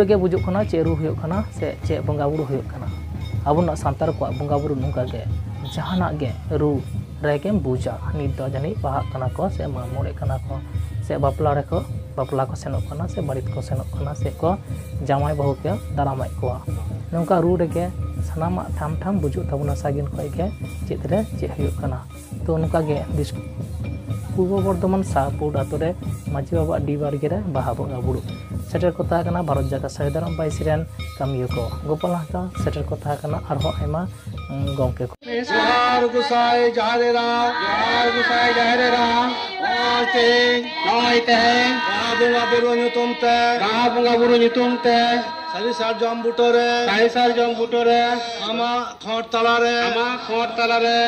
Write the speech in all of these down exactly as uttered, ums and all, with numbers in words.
ᱨᱮᱜᱮ ᱵᱩᱡᱩᱜ ᱠᱟᱱᱟ ᱪᱮᱫ ᱨᱩ ᱦᱩᱭᱩᱜ ᱠᱟᱱᱟ ᱥᱮ ᱪᱮᱫ ᱵᱚᱸᱜᱟ ᱵᱩᱨᱩ ᱦᱩᱭᱩᱜ ᱠᱟᱱᱟ᱾ ᱟᱵᱚᱱᱟᱜ ᱥᱟᱱᱛᱟᱲ ᱠᱚᱣᱟᱜ ᱵᱚᱸᱜᱟ ᱵᱩᱨᱩ ᱱᱚᱝᱠᱟ ᱜᱮ, ᱡᱟᱦᱟᱱᱟᱜ ᱜᱮ ᱨᱩ ᱨᱮᱜᱮᱢ ᱵᱩᱡᱟ, ᱱᱤᱛ ᱫᱚ ᱡᱟᱹᱱᱤᱡ ᱵᱟᱦᱟᱜ ᱠᱟᱱᱟ ᱠᱚ ᱥᱮ ᱢᱟᱜ ᱢᱚᱬᱮᱜ ᱠᱟᱱᱟ ᱠᱚ ᱥᱮ ᱵᱟᱯᱞᱟ ᱨᱮᱠᱚ, ᱵᱟᱯᱞᱟ ᱠᱚ ᱥᱮᱱᱚᱜ ᱠᱟᱱᱟ ᱥᱮ ᱵᱟᱹᱨᱤᱛ ᱠᱚ ᱥᱮᱱᱚᱜ ᱠᱟᱱᱟ ᱥᱮ ᱠᱚ ᱡᱟᱶᱟᱭ ᱵᱟᱹᱦᱩ ᱠᱚ ᱫᱟᱨᱟᱢᱮᱫ ᱠᱚᱣᱟ᱾ ᱱᱚᱝᱠᱟ ᱨᱩ ᱨᱮᱜᱮ ᱥᱟᱱᱟᱢᱟᱜ ᱴᱷᱟᱢ ᱴᱷᱟᱢ ᱵᱩᱡᱩᱜ ᱛᱟᱵᱚᱱᱟ ᱥᱟᱺᱜᱤᱧ ᱠᱷᱚᱱ ᱜᱮ ᱪᱮᱫ ᱨᱮ ᱪᱮᱫ ᱦᱩᱭᱩᱜ ᱠᱟᱱᱟ᱾ ᱛᱚ ᱱᱚᱝᱠᱟ ᱜᱮ ᱫᱤᱥ-, ᱯᱩᱨᱵᱚ ᱵᱚᱨᱫᱷᱚᱢᱟᱱ ᱥᱟᱦᱟᱯᱩᱨ ᱟᱛᱳ ᱨᱮ ᱢᱟᱹᱡᱷᱤ ᱵᱟᱵᱟᱣᱟᱜ ᱰᱤ ᱵᱟᱲᱜᱮ ᱨᱮ ᱵᱟᱦᱟ ᱵᱚᱸᱜᱟ ᱵᱩᱨᱩ ᱥᱮᱴᱮᱨ ᱠᱚ ᱛᱟᱦᱮᱸ ᱠᱟᱱᱟ ᱵᱷᱟᱨᱚᱛ ᱡᱟᱠᱟᱛ ᱥᱟᱹᱦᱤ ᱫᱷᱚᱨᱚᱢ ᱵᱟᱭᱤᱥ ᱨᱮᱱ ᱠᱟᱹᱢᱤᱭᱟᱹ ᱠᱚ, ᱜᱳᱯᱟᱞ ᱦᱟᱸᱥᱫᱟ ᱥᱮᱴᱮᱨ ᱠᱚ ᱛᱟᱦᱮᱸ ᱠᱟᱱᱟ ᱟᱨᱦᱚᱸ ᱟᱭᱢᱟ, ᱩᱸ, ᱜᱚᱢᱠᱮ ᱠᱚ᱾ ᱡᱚᱦᱟᱨ ᱜᱚᱸᱥᱟᱭ ᱡᱟᱦᱮᱨ ᱮᱨᱟ, ᱡᱚᱦᱟᱨ ᱜᱚᱸᱥᱟᱭ ᱡᱟᱦᱮᱨ ᱮᱨᱟ, ᱱᱚᱜᱼᱚᱭ ᱛᱮᱦᱮᱧ, ᱱᱚᱜᱼᱚᱭ ᱛᱮᱦᱮᱧ ᱵᱟᱦᱟ ᱵᱚᱸᱜᱟ ᱵᱩᱨᱩ ᱧᱩᱛᱩᱢ ᱛᱮ, ᱵᱟᱦᱟ ᱵᱚᱸᱜᱟ ᱵᱩᱨᱩ ᱧᱩᱛᱩᱢ ᱛᱮ ᱥᱟᱹᱨᱤ ᱥᱟᱨᱡᱚᱢ ᱵᱩᱴᱟᱹ ᱨᱮ, ᱥᱟᱹᱨᱤ ᱥᱟᱨᱡᱚᱢ ᱵᱩᱴᱟᱹ ᱨᱮ ᱟᱢᱟᱜ ᱠᱷᱚᱸᱰ ᱛᱟᱞᱟᱨᱮ, ᱟᱢᱟᱜ ᱠᱷᱚᱸᱰ ᱛᱟᱞᱟᱨᱮ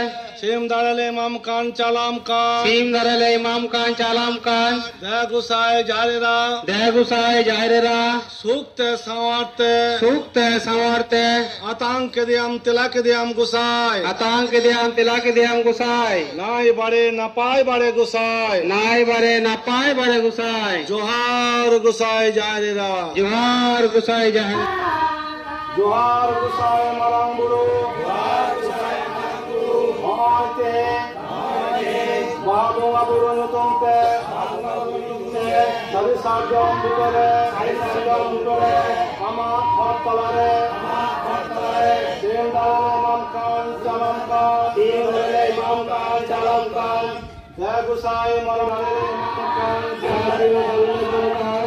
ᱥᱤᱢ ᱫᱟᱲᱮ ᱞᱮ ᱮᱢᱟᱢ ᱠᱟᱱ, ᱪᱟᱞᱟᱢ ᱠᱟᱱ, ᱥᱤᱢ ᱫᱟᱲᱮ ᱞᱮ ᱮᱢᱟᱢ ᱠᱟᱱ, ᱪᱟᱞᱟᱢ ᱠᱟᱱ, ᱫᱮ ᱜᱚᱸᱥᱟᱭ ᱡᱟᱦᱮᱨ ᱮᱨᱟ, ᱫᱮ ᱜᱚᱸᱥᱟᱭ ᱡᱟᱦᱮᱨ ᱮᱨᱟ, ᱥᱩᱠ ᱛᱮ ᱥᱟᱶᱟᱨ ᱛᱮ, ᱥᱩᱠ ᱛᱮ ᱥᱟᱶᱟᱨ ᱛᱮ, ᱟᱛᱟᱝ ᱠᱮᱫᱮᱭᱟᱢ ᱛᱮᱞᱟ ᱠᱮᱫᱮᱭᱟᱢ ᱜᱚᱸᱥᱟᱭ, ᱟᱛᱟᱝ ᱠᱮᱫᱮᱭᱟᱢ ᱛᱮᱞᱟ ᱠᱮᱫᱮᱭᱟᱢ ᱜᱚᱸᱥᱟᱭ, ᱱᱟᱭ ᱵᱟᱲᱮ ᱱᱟᱯᱟᱭ ᱵᱟᱲᱮ ᱜᱚᱸᱥᱟᱭ, ᱱᱟᱭ ᱵᱟᱲᱮ ᱱᱟᱯᱟᱭ ᱵᱟᱲᱮ ᱜᱚᱸᱥᱟᱭ᱾ ᱡᱚᱦᱟᱨ ᱜᱚᱸᱥᱟᱭ ᱡᱟᱦᱮᱨ ᱮᱨᱟ, ᱡᱚᱦᱟᱨ ᱜᱚᱸᱥᱟᱭ ᱡᱟᱦᱮᱨ, ᱡᱚᱦᱟᱨ ᱜᱚᱸᱥᱟᱭ ᱢᱟᱨᱟᱝ ᱵᱩᱨᱩ, ᱡᱚᱦᱟᱨ ᱜᱚᱸᱥᱟᱭ ᱢᱟᱨᱟᱝ ᱵᱩᱨᱩ᱾ ᱱᱚᱜᱼᱚᱭ ᱛᱮᱦᱮᱧ ᱵᱟᱦᱟ ᱵᱚᱸᱜᱟ ᱵᱩᱨᱩ ᱧᱩᱛᱩᱢ ᱛᱮ ᱥᱟᱹᱨᱤ ᱥᱟᱨᱡᱚᱢ ᱵᱩᱴᱟᱹ ᱨᱮ, ᱥᱟᱹᱨᱤ ᱥᱟᱨᱡᱚᱢ ᱵᱩᱴᱟᱹ ᱨᱮ ᱟᱢᱟᱜ ᱠᱷᱚᱸᱰ ᱛᱟᱞᱟᱨᱮ, ᱟᱢᱟᱜ ᱠᱷᱚᱸᱰ ᱛᱟᱞᱟᱨᱮ ᱥᱤᱢ ᱫᱟᱲᱮ ᱞᱮ ᱮᱢᱟᱢ ᱠᱟᱱ, ᱪᱟᱞᱟᱢ ᱠᱟᱱ, ᱥᱤᱢ ᱫᱟᱲᱮ ᱞᱮ ᱮᱢᱟᱢ ᱠᱟᱱ, ᱪᱟᱞᱟᱢ ᱠᱟᱱ᱾ ᱫᱮ ᱜᱚᱸᱥᱟᱭ ᱢᱟᱨᱟᱝ ᱫᱟᱲᱮ ᱞᱮ ᱮᱢᱟᱢ ᱠᱟᱱ, ᱫᱮ ᱜᱚᱸᱥᱟᱭ,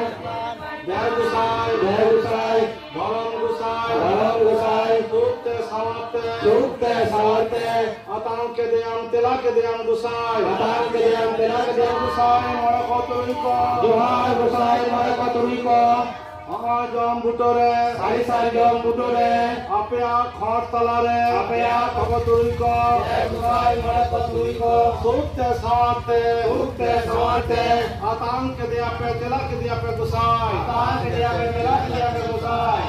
ᱫᱮ ᱜᱚᱸᱥᱟᱭ, ᱫᱮ ᱜᱚᱸᱥᱟᱭ, ᱫᱷᱚᱨᱚᱢ ᱜᱚᱸᱥᱟᱭ, ᱫᱷᱚᱨᱚᱢ ᱜᱚᱸᱥᱟᱭ, ᱥᱩᱠ ᱛᱮ ᱥᱟᱶᱟᱨ ᱛᱮ, ᱥᱩᱠ ᱛᱮ ᱥᱟᱶᱟᱨ ᱛᱮ, ᱟᱛᱟᱝ ᱠᱮᱫᱮᱭᱟᱢ ᱛᱮᱞᱟ ᱠᱮᱫᱮᱭᱟᱢ ᱜᱚᱸᱥᱟᱭ, ᱟᱛᱟᱝ ᱠᱮᱫᱮᱭᱟᱢ ᱛᱮᱞᱟ ᱠᱮᱫᱮᱭᱟᱢ ᱜᱚᱸᱥᱟᱭ, ᱢᱚᱬᱮ ᱠᱚ ᱛᱩᱨᱩᱭ ᱠᱚ, ᱡᱚᱦᱟᱨ ᱜᱚᱸᱥᱟᱭ ᱢᱚᱬᱮ ᱠᱚ ᱛᱩᱨᱩᱭ ᱠᱚ᱾ ᱥᱟᱨᱡᱚᱢ ᱵᱩᱴᱟᱹ ᱨᱮ, ᱥᱟᱹᱨᱤ ᱥᱟᱨᱡᱚᱢ ᱵᱩᱴᱟᱹ ᱨᱮ, ᱟᱯᱮᱭᱟᱜ ᱠᱷᱚᱸᱰ ᱛᱟᱞᱟ ᱨᱮ, ᱟᱯᱮᱭᱟᱜ ᱠᱷᱚᱸᱰ ᱛᱩᱨᱩᱭ ᱠᱚ, ᱫᱮ ᱜᱚᱸᱥᱟᱭ ᱢᱚᱬᱮ ᱠᱚ ᱛᱩᱨᱩᱭ ᱠᱚ, ᱥᱩᱠ ᱛᱮ ᱥᱟᱶᱟᱨ ᱛᱮ, ᱥᱩᱠ ᱛᱮ ᱥᱟᱶᱟᱨ ᱛᱮ, ᱟᱛᱟᱝ ᱠᱮᱫᱮᱭᱟᱯᱮ, ᱛᱮᱞᱟ ᱠᱮᱫᱮᱭᱟᱯᱮ ᱜᱚᱸᱥᱟᱭ, ᱟᱛᱟᱝ ᱠᱮᱫᱮᱭᱟᱯᱮ, ᱛᱮᱞᱟ ᱠᱮᱫᱮᱭᱟᱯᱮ ᱜᱚᱸᱥᱟᱭ,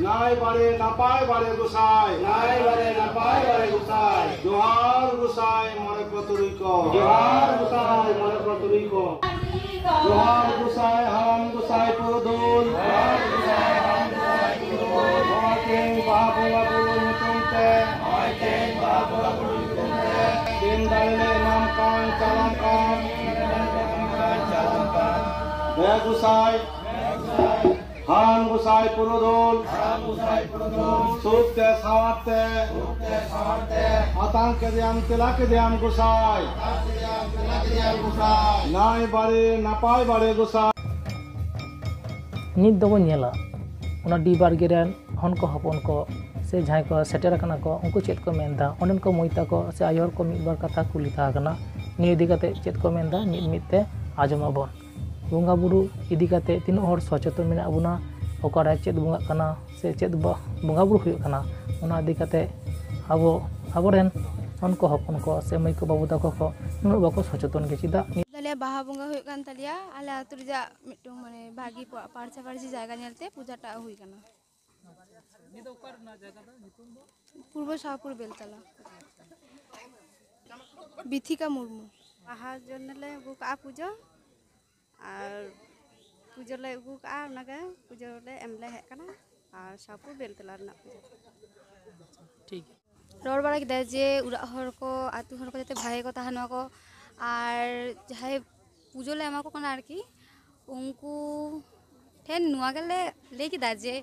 ᱱᱟᱭ ᱵᱟᱲᱮ ᱱᱟᱯᱟᱭ ᱵᱟᱲᱮ ᱜᱚᱸᱥᱟᱭ, ᱱᱟᱭ ᱵᱟᱲᱮ ᱱᱟᱯᱟᱭ ᱵᱟᱲᱮ ᱜᱚᱸᱥᱟᱭ᱾ ᱡᱚᱦᱟᱨ ᱜᱚᱸᱥᱟᱭ ᱢᱚᱬᱮ ᱠᱚ ᱛᱩᱨᱩᱭ ᱠᱚ, ᱡᱚᱦᱟᱨ ᱜᱚᱸᱥᱟᱭ ᱢᱚᱬᱮ ᱠᱚ ᱛᱩᱨᱩᱭ ᱠᱚ᱾ ᱡᱚᱦᱟᱨ ᱜᱚᱸᱥᱟᱭ ᱦᱟᱲᱟᱢ ᱜᱚᱸᱥᱟᱭ ᱯᱩᱨᱩᱫᱷᱩᱞ, ᱡᱚᱦᱟᱨ ᱜᱚᱸᱥᱟᱭ ᱫᱟᱲᱮ ᱞᱮ ᱮᱢᱟᱢ ᱠᱟᱱ, ᱪᱟᱞᱟᱢ ᱠᱟᱱ᱾ ᱦᱮᱸ ᱜᱚᱸᱥᱟᱭ, ᱦᱟᱲᱟᱢ ᱜᱚᱸᱥᱟᱭ ᱯᱩᱨᱩᱫᱷᱩᱞ, ᱥᱩᱠ ᱛᱮ ᱥᱟᱶᱟᱨ ᱛᱮ, ᱟᱛᱟᱝ ᱠᱮᱫᱮᱭᱟᱢ, ᱛᱮᱞᱟ ᱠᱮᱫᱮᱭᱟᱢ ᱜᱚᱸᱥᱟᱭ, ᱱᱟᱭ ᱵᱟᱲᱮ ᱱᱟᱯᱟᱭ ᱵᱟᱲᱮ ᱜᱚᱸᱥᱟᱭ᱾ ᱱᱤᱛ ᱫᱚᱵᱚᱱ ᱧᱮᱞᱟ, ᱚᱱᱟ ᱰᱤ ᱵᱟᱲᱜᱮ ᱨᱮᱱ ᱦᱚᱱ ᱠᱚ ᱦᱚᱯᱚᱱ ᱠᱚ ᱥᱮ ᱡᱟᱦᱟᱸᱭ ᱠᱚ ᱥᱮᱴᱮᱨ ᱟᱠᱟᱱᱟ ᱠᱚ, ᱩᱱᱠᱩ ᱪᱮᱫ ᱠᱚ ᱢᱮᱱᱫᱟ, ᱚᱸᱰᱮᱱ ᱠᱚ ᱢᱟᱹᱭ ᱛᱟᱠᱚ ᱥᱮ ᱟᱭᱳ ᱦᱚᱲ ᱠᱚ ᱢᱤᱫ ᱵᱟᱨ ᱠᱟᱛᱷᱟ ᱠᱩᱞᱤ ᱛᱟᱦᱮᱸ ᱠᱟᱱᱟ᱾ ᱱᱤᱭᱟᱹ ᱤᱫᱤ ᱠᱟᱛᱮ ᱪᱮᱫ ᱠᱚ ᱢᱮᱱᱫᱟ, ᱢᱤᱫ ᱢᱤᱫ ᱛᱮ ᱟᱸᱡᱚᱢ ᱟᱵᱚᱱ᱾ ᱵᱚᱸᱜᱟ ᱵᱩᱨᱩ ᱤᱫᱤ ᱠᱟᱛᱮ ᱛᱤᱱᱟᱹᱜ ᱦᱚᱲ ᱥᱚᱪᱮᱛᱚᱱ ᱢᱮᱱᱟᱜ ᱵᱚᱱᱟ, ᱚᱠᱟᱨᱮ ᱪᱮᱫ ᱵᱚᱸᱜᱟᱜ ᱠᱟᱱᱟ ᱥᱮ ᱪᱮᱫ ᱵᱟ-, ᱵᱚᱸᱜᱟ ᱵᱩᱨᱩ ᱦᱩᱭᱩᱜ ᱠᱟᱱᱟ, ᱚᱱᱟ ᱤᱫᱤ ᱠᱟᱛᱮ ᱟᱵᱚ, ᱟᱵᱚᱨᱮᱱ ᱦᱚᱱ ᱠᱚ ᱦᱚᱯᱚᱱ ᱠᱚ ᱥᱮ ᱢᱟᱹᱭ ᱠᱚ ᱵᱟᱹᱵᱩ ᱛᱟᱠᱚ ᱠᱚ ᱩᱱᱟᱹᱜ ᱵᱟᱠᱚ ᱥᱚᱪᱮᱛᱚᱱ ᱜᱮᱭᱟ᱾ ᱪᱮᱫᱟᱜ? ᱟᱞᱮ ᱵᱟᱦᱟ ᱵᱚᱸᱜᱟ ᱦᱩᱭᱩᱜ ᱠᱟᱱ ᱛᱟᱞᱮᱭᱟ ᱟᱞᱮ ᱟᱹᱛᱩ ᱨᱮᱭᱟᱜ ᱢᱤᱫᱴᱟᱝ ᱢᱟᱱᱮ ᱵᱷᱟᱹᱜᱤ ᱯᱟ-, ᱯᱟᱨᱪᱟ ᱯᱟᱨᱪᱤ ᱡᱟᱭᱜᱟ ᱧᱮᱞᱛᱮ ᱯᱩᱡᱟᱹᱴᱟᱜ ᱦᱩᱭ ᱠᱟᱱᱟ᱾ ᱱᱤᱭᱟᱹ ᱫᱚ ᱚᱠᱟ ᱨᱮᱱᱟᱜ ᱡᱟᱭᱜᱟ ᱫᱚ? ᱧᱩᱛᱩᱢ ᱫᱚ? ᱯᱩᱨᱵᱚ ᱥᱟᱦᱟᱯᱩᱨ ᱵᱮᱞᱛᱟᱞᱟ᱾ ᱵᱤᱛᱷᱤᱠᱟ ᱢᱩᱨᱢᱩ᱾ ᱵᱟᱦᱟ ᱡᱚᱱᱱᱮ ᱞᱮ ᱟᱹᱜᱩ ᱠᱟᱜᱼᱟ ᱯᱩᱡᱟᱹ, ᱟᱨ ᱯᱩᱡᱟᱹ ᱞᱮ ᱟᱹᱜᱩ ᱠᱟᱜᱼᱟ, ᱚᱱᱟᱜᱮ ᱯᱩᱡᱟᱹ ᱞᱮ ᱮᱢ ᱞᱮ ᱦᱮᱡ ᱠᱟᱱᱟ᱾ ᱟᱨ ᱥᱟᱦᱟᱯᱩᱨ ᱵᱮᱞᱛᱟᱞᱟ ᱨᱮᱱᱟᱜ ᱯᱩᱡᱟᱹ᱾ ᱴᱷᱤᱠ ᱜᱮᱭᱟ᱾ ᱨᱚᱲ ᱵᱟᱲᱟ ᱠᱮᱫᱟᱭ ᱡᱮ ᱚᱲᱟᱜ ᱦᱚᱲ ᱠᱚ, ᱟᱹᱛᱩ ᱦᱚᱲ ᱠᱚ ᱡᱟᱛᱮ ᱵᱷᱟᱜᱮ ᱠᱚ ᱛᱟᱦᱮᱱ ᱢᱟᱠᱚ, ᱟᱨ ᱡᱟᱦᱟᱸᱭ ᱯᱩᱡᱟᱹ ᱞᱮ ᱮᱢᱟ ᱠᱚ ᱠᱟᱱᱟ ᱟᱨᱠᱤ, ᱩᱱᱠᱩ ᱴᱷᱮᱱ ᱱᱚᱣᱟ ᱜᱮᱞᱮ ᱞᱟᱹᱭ ᱠᱮᱫᱟ ᱡᱮ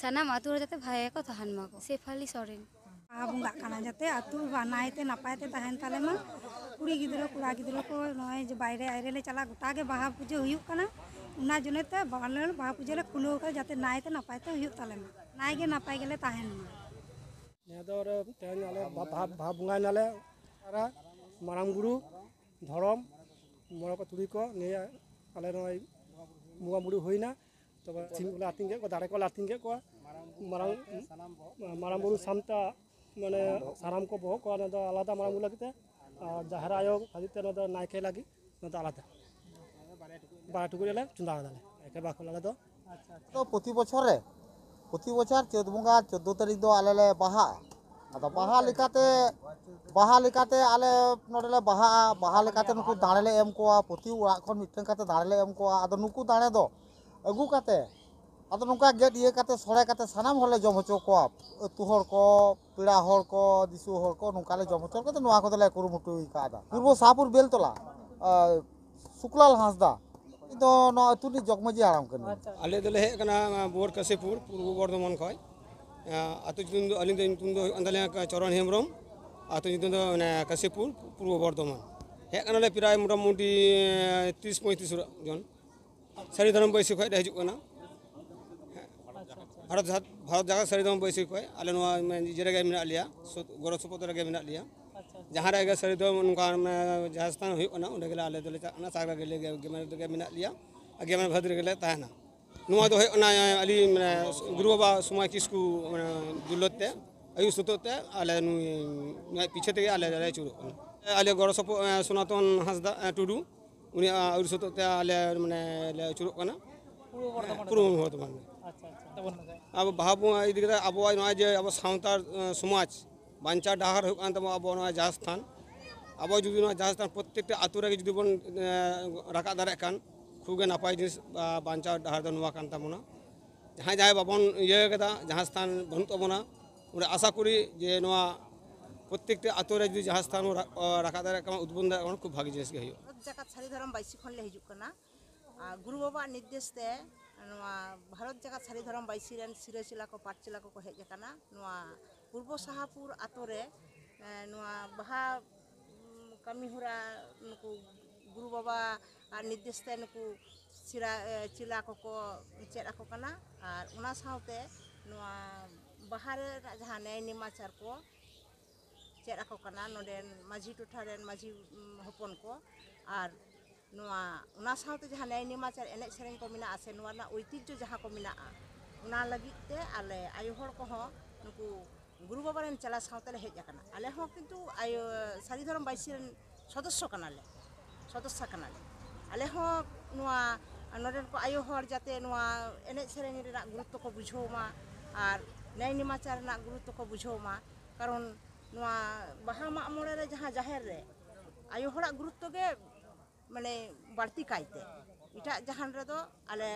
ᱥᱟᱱᱟᱢ ᱟᱹᱛᱩ ᱦᱚᱲ ᱡᱟᱛᱮ ᱵᱷᱟᱜᱮ ᱠᱚ ᱛᱟᱦᱮᱱ ᱢᱟᱠᱚ᱾ ᱥᱮᱯᱷᱟᱞᱤ ᱥᱚᱨᱮᱱ᱾ ᱵᱟᱦᱟ ᱵᱚᱸᱜᱟᱜ ᱠᱟᱱᱟ, ᱡᱟᱛᱮ ᱟᱹᱛᱩ ᱵᱟ-, ᱱᱟᱭᱛᱮ ᱱᱟᱯᱟᱭ ᱛᱮ ᱛᱟᱦᱮᱱ ᱛᱟᱞᱮ ᱢᱟ᱾ ᱠᱩᱲᱤ ᱜᱤᱫᱽᱨᱟᱹ ᱠᱚᱲᱟ ᱜᱤᱫᱽᱨᱟᱹ ᱠᱚ ᱱᱚᱜᱼᱚᱭ ᱡᱮ ᱵᱟᱭᱨᱮ ᱟᱭᱨᱮ ᱞᱮ ᱪᱟᱞᱟᱜ, ᱜᱚᱴᱟ ᱜᱮ ᱵᱟᱦᱟ ᱯᱩᱡᱟᱹ ᱦᱩᱭᱩᱜ ᱠᱟᱱᱟ, ᱚᱱᱟ ᱡᱚᱱᱱᱮ ᱛᱮ ᱵᱟᱦᱟ ᱞᱮ, ᱵᱟᱦᱟ ᱯᱩᱡᱟᱹ ᱞᱮ ᱠᱷᱩᱞᱟᱹᱣ ᱠᱟᱫᱟ, ᱡᱟᱛᱮ ᱱᱟᱭᱛᱮ ᱱᱟᱯᱟᱭ ᱛᱮ ᱦᱩᱭᱩᱜ ᱛᱟᱞᱮ ᱢᱟ, ᱱᱟᱭ ᱜᱮ ᱱᱟᱯᱟᱭ ᱜᱮᱞᱮ ᱛᱟᱦᱮᱱ ᱢᱟ᱾ ᱱᱤᱭᱟᱹ ᱫᱚ ᱚᱸᱰᱮ ᱛᱮᱦᱮᱧ ᱟᱞᱮ ᱵᱟ-, ᱵᱟᱦᱟ, ᱵᱟᱦᱟ ᱵᱚᱸᱜᱟᱭ ᱱᱟᱞᱮ᱾ ᱟᱨ ᱢᱟᱨᱟᱝ ᱵᱩᱨᱩ, ᱫᱷᱚᱨᱚᱢ, ᱢᱚᱬᱮ ᱠᱚ ᱛᱩᱨᱩᱭ ᱠᱚ ᱱᱤᱭᱟᱹ ᱟᱞᱮ ᱱᱚᱜᱼᱚᱭ ᱵᱚᱸᱜᱟ ᱵᱩᱨᱩ ᱦᱩᱭᱱᱟ᱾ ᱛᱚᱵᱮ ᱥᱤᱢ ᱠᱚᱞᱮ ᱟᱹᱛᱤᱧ ᱠᱮᱫ ᱠᱚᱣᱟ, ᱫᱟᱲᱮ ᱠᱚᱞᱮ ᱟᱹᱛᱤᱧ ᱠᱮᱫ ᱠᱚᱣᱟ᱾ ᱢᱟᱨᱟᱝ, ᱢᱟᱨᱟᱝ ᱵᱩᱨᱩ ᱥᱟᱢᱴᱟ, ᱢᱟᱱᱮ ᱥᱟᱱᱟᱢ ᱠᱚ ᱵᱚᱦᱚᱜ ᱠᱚᱣᱟ, ᱚᱱᱟ ᱫᱚ ᱟᱞᱟᱫᱟ ᱢᱟᱨᱟᱝ ᱵᱩᱨᱩ ᱞᱟᱹᱜᱤᱫ ᱛᱮ᱾ ᱟᱨ ᱡᱟᱦᱮᱨ ᱟᱭᱳ ᱠᱷᱟᱹᱛᱤᱨ ᱛᱮ ᱚᱱᱟ ᱫᱚ ᱱᱟᱭᱠᱮ ᱞᱟᱹᱜᱤᱫ, ᱚᱱᱟ ᱫᱚ ᱟᱞᱟᱫᱟ᱾ ᱵᱟᱨᱭᱟ ᱴᱩᱠᱩᱡ ᱞᱮ ᱪᱚᱸᱫᱟ ᱠᱟᱫᱟᱞᱮ, ᱮᱠᱮ ᱵᱟᱠᱷᱳᱞ ᱟᱞᱮ ᱫᱚ᱾ ᱛᱚ ᱯᱨᱚᱛᱤ ᱵᱚᱪᱷᱚᱨ ᱨᱮ, ᱯᱨᱚᱛᱤ ᱵᱚᱪᱷᱚᱨ ᱪᱟᱹᱛ ᱵᱚᱸᱜᱟ ᱪᱳᱫᱽᱫᱳ ᱛᱟᱹᱨᱤᱠᱷ ᱫᱚ ᱟᱞᱮ ᱞᱮ ᱵᱟᱦᱟᱜᱼᱟ᱾ ᱟᱫᱚ ᱵᱟᱦᱟ ᱞᱮᱠᱟᱛᱮ, ᱵᱟᱦᱟ ᱞᱮᱠᱟᱛᱮ ᱟᱞᱮ ᱱᱚᱰᱮ ᱞᱮ ᱵᱟᱦᱟᱜᱼᱟ᱾ ᱵᱟᱦᱟ ᱞᱮᱠᱟᱛᱮ ᱱᱩᱠᱩ ᱫᱟᱲᱮ ᱞᱮ ᱮᱢ ᱠᱚᱣᱟ, ᱯᱨᱚᱛᱤ ᱚᱲᱟᱜ ᱠᱷᱚᱱ ᱢᱤᱫᱴᱮᱱ ᱠᱟᱛᱮ ᱫᱟᱲᱮ ᱞᱮ ᱮᱢ ᱠᱚᱣᱟ᱾ ᱟᱫᱚ ᱱᱩᱠᱩ ᱫᱟᱲᱮ ᱫᱚ ᱟᱹᱜᱩ ᱠᱟᱛᱮ ᱟᱫᱚ ᱱᱚᱝᱠᱟ ᱜᱮᱫ ᱤᱭᱟᱹ ᱠᱟᱛᱮ, ᱥᱚᱲᱮ ᱠᱟᱛᱮ ᱥᱟᱱᱟᱢ ᱦᱚᱲᱞᱮ ᱡᱚᱢ ᱦᱚᱪᱚ ᱠᱚᱣᱟ᱾ ᱟᱹᱛᱩ ᱦᱚᱲ ᱠᱚ, ᱯᱮᱲᱟ ᱦᱚᱲ ᱠᱚ, ᱫᱤᱥᱩ ᱦᱚᱲ ᱠᱚ, ᱱᱚᱝᱠᱟ ᱞᱮ ᱡᱚᱢ ᱦᱚᱪᱚ ᱠᱟᱛᱮ ᱱᱚᱣᱟ ᱠᱚᱫᱚᱞᱮ ᱠᱩᱨᱩᱢᱩᱴᱩ ᱟᱠᱟᱫᱟ᱾ ᱯᱩᱨᱵᱚ ᱥᱟᱦᱟᱯᱩᱨ ᱵᱮᱞᱛᱚᱞᱟ, ᱟᱨ ᱥᱩᱠᱞᱟᱞ ᱦᱟᱸᱥᱫᱟ, ᱤᱧ ᱫᱚ ᱱᱚᱣᱟ ᱟᱹᱛᱩ ᱨᱤᱱᱤᱡ ᱡᱚᱜᱽᱢᱟᱹᱡᱷᱤ ᱦᱟᱲᱟᱢ ᱠᱟᱹᱱᱟᱹᱧ᱾ ᱟᱞᱮ ᱫᱚᱞᱮ ᱦᱮᱡ ᱟᱠᱟᱱᱟ ᱵᱳᱨ ᱠᱟᱥᱤᱯᱩᱨ, ᱯᱩᱨᱵᱚ ᱵᱚᱨᱫᱷᱚᱢᱟᱱ ᱠᱷᱚᱱ᱾ ᱟᱹᱛᱩ ᱧᱩᱛᱩᱢ ᱫᱚ, ᱟᱹᱞᱤᱧ ᱫᱚ ᱧᱩᱛᱩᱢ ᱫᱚ ᱦᱩᱭᱩᱜ ᱠᱟᱱ ᱛᱟᱞᱮᱭᱟ ᱪᱚᱨᱚᱱ ᱦᱮᱢᱵᱨᱚᱢ᱾ ᱟᱹᱛᱩ ᱧᱩᱛᱩᱢ ᱫᱚ ᱚᱱᱮ ᱠᱟᱥᱤᱯᱩᱨ, ᱯᱩᱨᱵᱚ ᱵᱚᱨᱫᱷᱚᱢᱟᱱ᱾ ᱦᱮᱡ ᱠᱟᱱᱟᱞᱮ ᱯᱨᱟᱭ ᱢᱚᱴᱟᱢᱩᱴᱤ ᱛᱤᱨᱤᱥ ᱯᱚᱸᱭᱛᱨᱤᱥ ᱡᱚᱱ᱾ ᱥᱟᱹᱨᱤ ᱫᱷᱚᱨᱚᱢ ᱵᱟᱹᱭᱥᱤ ᱠᱷᱚᱱ ᱞᱮ ᱦᱤᱡᱩᱜ ᱠᱟᱱᱟ᱾ ᱵᱷᱟᱨᱚᱛ ᱡᱟᱠᱟᱛ, ᱵᱷᱟᱨᱚᱛ ᱡᱟᱠᱟᱛ ᱥᱟᱹᱨᱤ ᱫᱷᱚᱨᱚᱢ ᱵᱟᱹᱭᱥᱤ ᱠᱷᱚᱱ ᱟᱞᱮ ᱱᱚᱣᱟ ᱤᱭᱟᱹ ᱨᱮᱜᱮ ᱢᱮᱱᱟᱜ ᱞᱮᱭᱟ, ᱥᱩ-, ᱜᱚᱲᱚ ᱥᱚᱯᱚᱦᱚᱫ ᱨᱮᱜᱮ ᱢᱮᱱᱟᱜ ᱞᱮᱭᱟ᱾ ᱡᱟᱦᱟᱸ ᱨᱮᱜᱮ ᱥᱟᱹᱨᱤ ᱫᱷᱚᱨᱚᱢ ᱱᱚᱝᱠᱟ ᱢᱟᱱᱮ ᱡᱟᱦᱟᱸ ᱥᱛᱷᱟᱱ ᱦᱩᱭᱩᱜ ᱠᱟᱱᱟ, ᱚᱸᱰᱮ ᱜᱮᱞᱮ ᱟᱞᱮ ᱫᱚᱞᱮ ᱪᱟᱞᱟᱜ ᱠᱟᱱᱟ᱾ ᱥᱟᱨ ᱨᱮᱜᱮ ᱞᱮ ᱜᱮᱢᱮᱨ ᱨᱮᱜᱮ ᱢᱮᱱᱟᱜ ᱞᱮᱭᱟ ᱟᱨ ᱜᱮᱢᱮᱨ ᱵᱷᱟᱹᱫᱽ ᱨᱮᱜᱮ ᱞᱮ ᱛᱟᱦᱮᱱᱟ᱾ ᱱᱚᱣᱟ ᱫᱚ ᱦᱩᱭᱩᱜ ᱠᱟᱱᱟ ᱟᱹᱞᱤᱧ ᱢᱟᱱᱮ ᱜᱩᱨᱩ ᱵᱟᱵᱟ ᱥᱚᱢᱟᱭ ᱠᱤᱥᱠᱩ ᱢᱟᱱᱮ ᱫᱩᱞᱟᱹᱲ ᱛᱮ, ᱟᱹᱭᱩᱨ ᱥᱩᱛᱩᱜ ᱛᱮ ᱟᱞᱮ ᱱᱩᱭ, ᱱᱩᱭᱟᱜ ᱯᱤᱪᱷᱮ ᱛᱮᱜᱮ ᱟᱞᱮ ᱞᱮ ᱟᱹᱪᱩᱨᱚᱜ ᱠᱟᱱᱟ᱾ ᱟᱞᱮ ᱜᱚᱲᱚ ᱥᱚᱯᱚᱦᱚᱫ, ᱥᱚᱱᱟᱛᱚᱱ ᱦᱟᱸᱥᱫᱟ, ᱴᱩᱰᱩ, ᱩᱱᱤᱭᱟᱜ ᱟᱹᱭᱩᱨ ᱥᱩᱛᱩᱜ ᱛᱮ ᱟᱞᱮ ᱢᱟᱱᱮ ᱞᱮ ᱟᱹᱪᱩᱨᱚᱜ ᱠᱟᱱᱟ᱾ ᱯᱩᱨᱵᱚ ᱵᱚᱨᱫᱷᱚᱢᱟᱱ ᱯᱩᱨᱵᱚ ᱵᱚᱨᱫᱷᱚᱢᱟᱱ ᱨᱮ᱾ ᱟᱪᱪᱷᱟ, ᱟᱪᱪᱷᱟ᱾ ᱛᱟᱵᱚᱱ ᱢᱮ᱾ ᱟᱵᱚ ᱵᱟᱦᱟ ᱵᱚᱸᱜᱟ ᱤᱫᱤ ᱠᱟᱛᱮ ᱟᱵᱚᱣᱟᱜ ᱱᱚᱣᱟ ᱡᱮ ᱟᱵᱚ ᱥᱟᱶᱛᱟ, ᱥᱚᱢᱟᱡᱽ ᱵᱟᱧᱪᱟᱣ ᱰᱟᱦᱟᱨ ᱦᱩᱭᱩᱜ ᱠᱟᱱ ᱛᱟᱵᱚᱱᱟ ᱟᱵᱚ ᱱᱚᱣᱟ ᱡᱟᱦᱮᱨ ᱛᱷᱟᱱ᱾ ᱟᱵᱚ ᱡᱩᱫᱤ ᱱᱚᱣᱟ ᱡᱟᱦᱮᱨ ᱛᱷᱟᱱ ᱯᱨᱚᱛᱛᱮᱠᱴᱟ ᱟᱛᱳ ᱨᱮᱜᱮ ᱡᱩᱫᱤ ᱵᱚᱱ, ᱮ, ᱨᱟᱠᱟᱵ ᱫᱟᱲᱮᱭᱟᱜ ᱠᱷᱟᱱ ᱠᱷᱩᱵ ᱜᱮ ᱱᱟᱯᱟᱭ ᱡᱤᱱᱤᱥ, ᱵᱟ-, ᱵᱟᱧᱪᱟᱣ ᱰᱟᱦᱟᱨ ᱫᱚ ᱱᱚᱣᱟ ᱠᱟᱱ ᱛᱟᱵᱚᱱᱟ᱾ ᱡᱟᱦᱟᱸᱭ ᱡᱟᱦᱟᱸᱭ ᱵᱟᱵᱚᱱ ᱤᱭᱟᱹ ᱠᱟᱫᱟ, ᱡᱟᱦᱟᱸ ᱥᱛᱷᱟᱱ ᱵᱟᱹᱱᱩᱜ ᱛᱟᱵᱚᱱᱟ, ᱚᱸᱰᱮ ᱟᱥᱟ ᱠᱚᱨᱤ ᱡᱮ ᱱᱚᱣᱟ ᱯᱨᱚᱛᱛᱮᱠᱴᱟ ᱟᱛᱳ ᱨᱮ ᱡᱩᱫᱤ ᱡᱟᱦᱟᱸ ᱥᱛᱷᱟᱱ ᱵᱚᱱ ᱨᱟ-, ᱨᱟᱠᱟᱵ ᱫᱟᱲᱮᱭᱟᱜ ᱠᱷᱟᱱ, ᱩᱫᱵᱚᱱ ᱫᱟᱲᱮᱭᱟᱜ ᱠᱷᱟᱱ ᱠᱷᱩᱵ ᱵᱷᱟᱜᱤ ᱡᱤᱱᱤᱥ ᱜᱮ ᱦᱩᱭᱩᱜᱼᱟ᱾ ᱵᱷᱟᱨᱚᱛ ᱡᱟᱠᱟᱛ ᱥᱟᱹᱨᱤ ᱫᱷᱚᱨᱚᱢ ᱵᱟᱹᱭᱥᱤ ᱠᱷᱚᱱ ᱞᱮ ᱦᱤᱡᱩᱜ ᱠᱟᱱᱟ᱾ ᱟᱨ ᱜᱩᱨᱩ ᱵᱟᱵᱟᱣᱟᱜ ᱱᱤᱨᱫᱮᱥ ᱛᱮ ᱱᱚᱣᱟ ᱵᱷᱟᱨᱚᱛ ᱡᱟᱠᱟᱛ ᱥᱟᱹᱨᱤ ᱫᱷᱚᱨᱚᱢ ᱵᱟᱹᱭᱥᱤ ᱨᱮᱱ ᱥᱤᱨᱟᱹ ᱪᱮᱞᱟ ᱠᱚ, ᱯᱟᱴ ᱪᱮᱞᱟ ᱠᱚᱠᱚ ᱦᱮᱡ ᱟᱠᱟᱱᱟ᱾ ᱱᱚᱣᱟ ᱯᱩᱨᱵᱚ ᱥᱟᱦᱟᱯᱩᱨ ᱟᱛᱳ ᱨᱮ, ᱮ, ᱱᱚᱣᱟ ᱵᱟᱦᱟ, ᱩᱢ, ᱠᱟᱹᱢᱤ ᱦᱚᱨᱟ ᱱᱩᱠᱩ ᱜᱩᱨᱩ ᱵᱟᱵᱟ ᱟᱨ ᱱᱤᱨᱫᱮᱥ ᱛᱮ ᱱᱩᱠᱩ ᱥᱤᱨᱟ-, ᱮ, ᱪᱮᱞᱟ ᱠᱚᱠᱚ ᱪᱮᱫ ᱟᱠᱚ ᱠᱟᱱᱟ᱾ ᱟᱨ ᱚᱱᱟ ᱥᱟᱶᱛᱮ ᱱᱚᱣᱟ ᱵᱟᱦᱟ ᱨᱮᱱᱟᱜ ᱡᱟᱦᱟᱸ ᱱᱮᱭ ᱱᱮᱢᱟᱪᱟᱨ ᱠᱚ ᱪᱮᱫ ᱟᱠᱚ ᱠᱟᱱᱟ ᱱᱚᱰᱮᱱ ᱢᱟᱹᱡᱷᱤ ᱴᱚᱴᱷᱟ ᱨᱮᱱ ᱢᱟᱹᱡᱷᱤ, ᱩᱢ, ᱦᱚᱯᱚᱱ ᱠᱚ᱾ ᱟᱨ ᱱᱚᱣᱟ, ᱚᱱᱟ ᱥᱟᱶᱛᱮ ᱡᱟᱦᱟᱸ ᱱᱮᱭ ᱱᱮᱢᱟᱪᱟᱨ ᱮᱱᱮᱡ ᱥᱮᱨᱮᱧ ᱠᱚ ᱢᱮᱱᱟᱜᱼᱟ ᱥᱮ, ᱱᱚᱣᱟ ᱨᱮᱱᱟᱜ ᱳᱭᱛᱤᱡᱽᱡᱚ ᱡᱟᱦᱟᱸ ᱠᱚ ᱢᱮᱱᱟᱜᱼᱟ, ᱚᱱᱟ ᱞᱟᱹᱜᱤᱫ ᱛᱮ ᱟᱞᱮ ᱟᱭᱳ ᱦᱚᱲ ᱠᱚᱦᱚᱸ ᱱᱩᱠᱩ ᱜᱩᱨᱩ ᱵᱟᱵᱟ ᱨᱮᱱ ᱪᱟᱞᱟ ᱥᱟᱶᱛᱮ ᱞᱮ ᱦᱮᱡ ᱟᱠᱟᱱᱟ᱾ ᱟᱞᱮ ᱦᱚᱸ ᱠᱤᱱᱛᱩ ᱟᱭᱳ, ᱥᱟᱹᱨᱤ ᱫᱷᱚᱨᱚᱢ ᱵᱟᱹᱭᱥᱤ ᱨᱮᱱ ᱥᱚᱫᱚᱥᱥᱚ ᱠᱟᱱᱟᱞᱮ, ᱥᱚᱫᱚᱥᱥᱟ ᱠᱟᱱᱟᱞᱮ᱾ ᱟᱞᱮ ᱦᱚᱸ ᱱᱚᱣᱟ ᱱᱚᱰᱮᱱ ᱠᱚ ᱟᱭᱳ ᱦᱚᱲ ᱡᱟᱛᱮ ᱱᱚᱣᱟ ᱮᱱᱮᱡ ᱥᱮᱨᱮᱧ ᱨᱮᱱᱟᱜ ᱜᱩᱨᱩᱛᱛᱚ ᱠᱚ ᱵᱩᱡᱷᱟᱹᱣ ᱢᱟ ᱟᱨ ᱱᱮᱭ ᱱᱮᱢᱟᱪᱟᱨ ᱨᱮᱱᱟᱜ ᱜᱩᱨᱩᱛᱛᱚ ᱠᱚ ᱵᱩᱡᱷᱟᱹᱣ ᱢᱟ᱾ ᱠᱟᱨᱚᱱ ᱱᱚᱣᱟ ᱵᱟᱦᱟ ᱢᱟᱜ ᱢᱚᱬᱮ ᱨᱮ ᱡᱟᱦᱟᱸ ᱡᱟᱦᱮᱨ ᱨᱮ ᱟᱭᱳ ᱦᱚᱲᱟᱜ ᱜᱩᱨᱩᱛᱛᱚ ᱜᱮ ᱢᱟᱱᱮ ᱵᱟᱹᱲᱛᱤ ᱠᱟᱭᱛᱮ, ᱮᱴᱟᱜ ᱡᱟᱦᱟᱱ ᱨᱮᱫᱚ ᱟᱞᱮ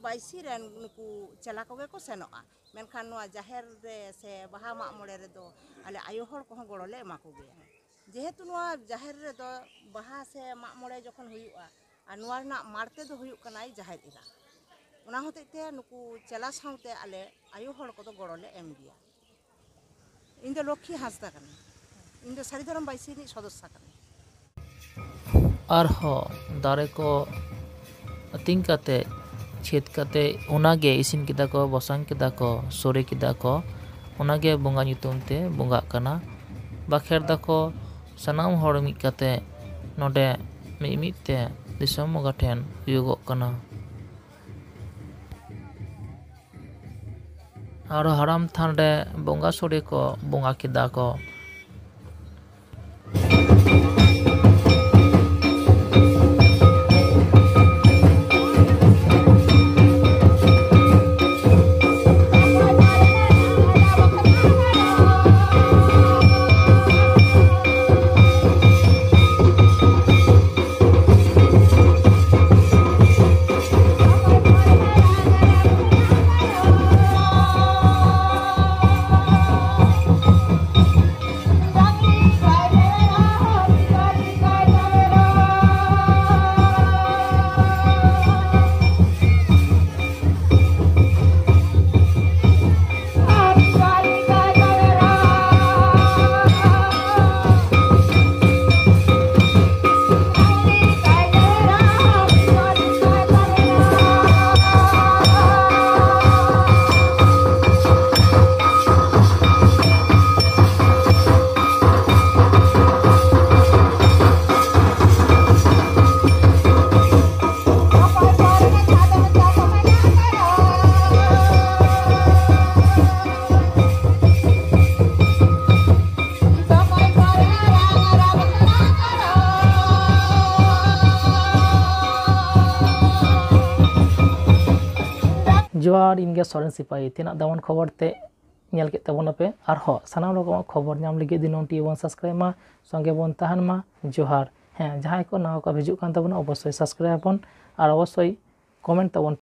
ᱵᱟᱭᱥᱤ ᱨᱮᱱ ᱱᱩᱠᱩ ᱪᱮᱞᱟ ᱠᱚᱜᱮ ᱠᱚ ᱥᱮᱱᱚᱜᱼᱟ᱾ ᱢᱮᱱᱠᱷᱟᱱ ᱱᱚᱣᱟ ᱡᱟᱦᱮᱨ ᱨᱮ ᱥᱮ ᱵᱟᱦᱟ ᱢᱟᱜ ᱢᱚᱬᱮ ᱨᱮᱫᱚ ᱟᱞᱮ ᱟᱭᱳ ᱦᱚᱲ ᱠᱚᱦᱚᱸ ᱜᱚᱲᱚ ᱞᱮ ᱮᱢᱟ ᱠᱚᱜᱮᱭᱟ᱾ ᱡᱮᱦᱮᱛᱩ ᱱᱚᱣᱟ ᱡᱟᱦᱮᱨ ᱨᱮᱫᱚ ᱵᱟᱦᱟ ᱥᱮ ᱢᱟᱜ ᱢᱚᱬᱮ ᱡᱚᱠᱷᱚᱱ ᱦᱩᱭᱩᱜᱼᱟ, ᱟᱨ ᱱᱚᱣᱟ ᱨᱮᱱᱟᱜ ᱢᱟᱲᱛᱮ ᱫᱚ ᱦᱩᱭᱩᱜ ᱠᱟᱱᱟᱭ ᱡᱟᱦᱮᱨ ᱮᱨᱟ᱾ ᱚᱱᱟ ᱦᱚᱛᱮᱡ ᱛᱮ ᱱᱩᱠᱩ ᱪᱮᱞᱟ ᱥᱟᱶᱛᱮ ᱟᱞᱮ ᱟᱭᱳ ᱦᱚᱲ ᱠᱚᱫᱚ ᱜᱚᱲᱚ ᱞᱮ ᱮᱢ ᱜᱮᱭᱟ᱾ ᱤᱧ ᱫᱚ ᱞᱚᱠᱠᱷᱤ ᱦᱟᱸᱥᱫᱟ ᱠᱟᱹᱱᱟᱹᱧ᱾ ᱤᱧ ᱫᱚ ᱥᱟᱹᱨᱤ ᱫᱷᱚᱨᱚᱢ ᱵᱟᱭᱥᱤ ᱨᱤᱱᱤᱡ ᱥᱚᱫᱚᱥᱥᱟ ᱠᱟᱹᱱᱟᱹᱧ᱾ ᱟᱨᱦᱚᱸ ᱫᱟᱨᱮ ᱠᱚ ᱟᱹᱛᱤᱧ ᱠᱟᱛᱮ, ᱪᱷᱮᱫ ᱠᱟᱛᱮ, ᱚᱱᱟᱜᱮ ᱤᱥᱤᱱ ᱠᱮᱫᱟ ᱠᱚ, ᱵᱟᱥᱟᱝ ᱠᱮᱫᱟ ᱠᱚ, ᱥᱚᱲᱮ ᱠᱮᱫᱟ ᱠᱚ, ᱚᱱᱟᱜᱮ ᱵᱚᱸᱜᱟ ᱧᱩᱛᱩᱢ ᱛᱮ ᱵᱚᱸᱜᱟᱜ ᱠᱟᱱᱟ᱾ ᱵᱟᱠᱷᱮᱲ ᱫᱟᱠᱚ ᱥᱟᱱᱟᱢ ᱦᱚᱲ ᱢᱤᱫ ᱠᱟᱛᱮ, ᱱᱚᱰᱮ ᱢᱤᱫ ᱢᱤᱫ ᱛᱮ ᱫᱤᱥᱚᱢ ᱵᱚᱸᱜᱟ ᱴᱷᱮᱱ ᱦᱩᱭᱩᱜᱚᱜ ᱠᱟᱱᱟ᱾ ᱟᱨ ᱦᱟᱲᱟᱢ ᱛᱷᱟᱱ ᱨᱮ ᱵᱚᱸᱜᱟ ᱥᱚᱲᱮ ᱠᱚ ᱵᱚᱸᱜᱟ ᱠᱮᱫᱟ ᱠᱚ᱾ ᱡᱚᱦᱟᱨ, ᱤᱧ ᱜᱮ ᱥᱚᱨᱮᱱ ᱥᱤᱯᱟᱦᱤ᱾ ᱛᱮᱱᱟᱜ ᱫᱟᱢᱟᱱ ᱠᱷᱚᱵᱚᱨ ᱛᱮ ᱧᱮᱞ ᱠᱮᱫ ᱛᱟᱵᱚᱱᱟᱯᱮ᱾ ᱟᱨᱦᱚᱸ ᱥᱟᱱᱟᱢ ᱨᱚᱠᱚᱢᱟᱜ ᱠᱷᱚᱵᱚᱨ ᱧᱟᱢ ᱞᱟᱹᱜᱤᱫ ᱫᱤᱱᱟᱹᱢ ᱴᱤ ᱵᱚᱱ subscribe ᱢᱟ, ᱥᱚᱸᱜᱮ ᱵᱚᱱ ᱛᱟᱦᱮᱱ ᱢᱟ᱾ ᱡᱚᱦᱟᱨ᱾ ᱦᱮᱸ, ᱡᱟᱦᱟᱸᱭ ᱠᱚ ᱱᱟᱣᱟ ᱠᱚ ᱦᱤᱡᱩᱜ ᱠᱟᱱ ᱛᱟᱵᱚᱱᱟ, ᱚᱵᱚᱥᱥᱳᱭ subscribe ᱟᱵᱚᱱ ᱟᱨ ᱚᱵᱚᱥᱥᱳᱭ comment ᱛᱟᱵᱚᱱ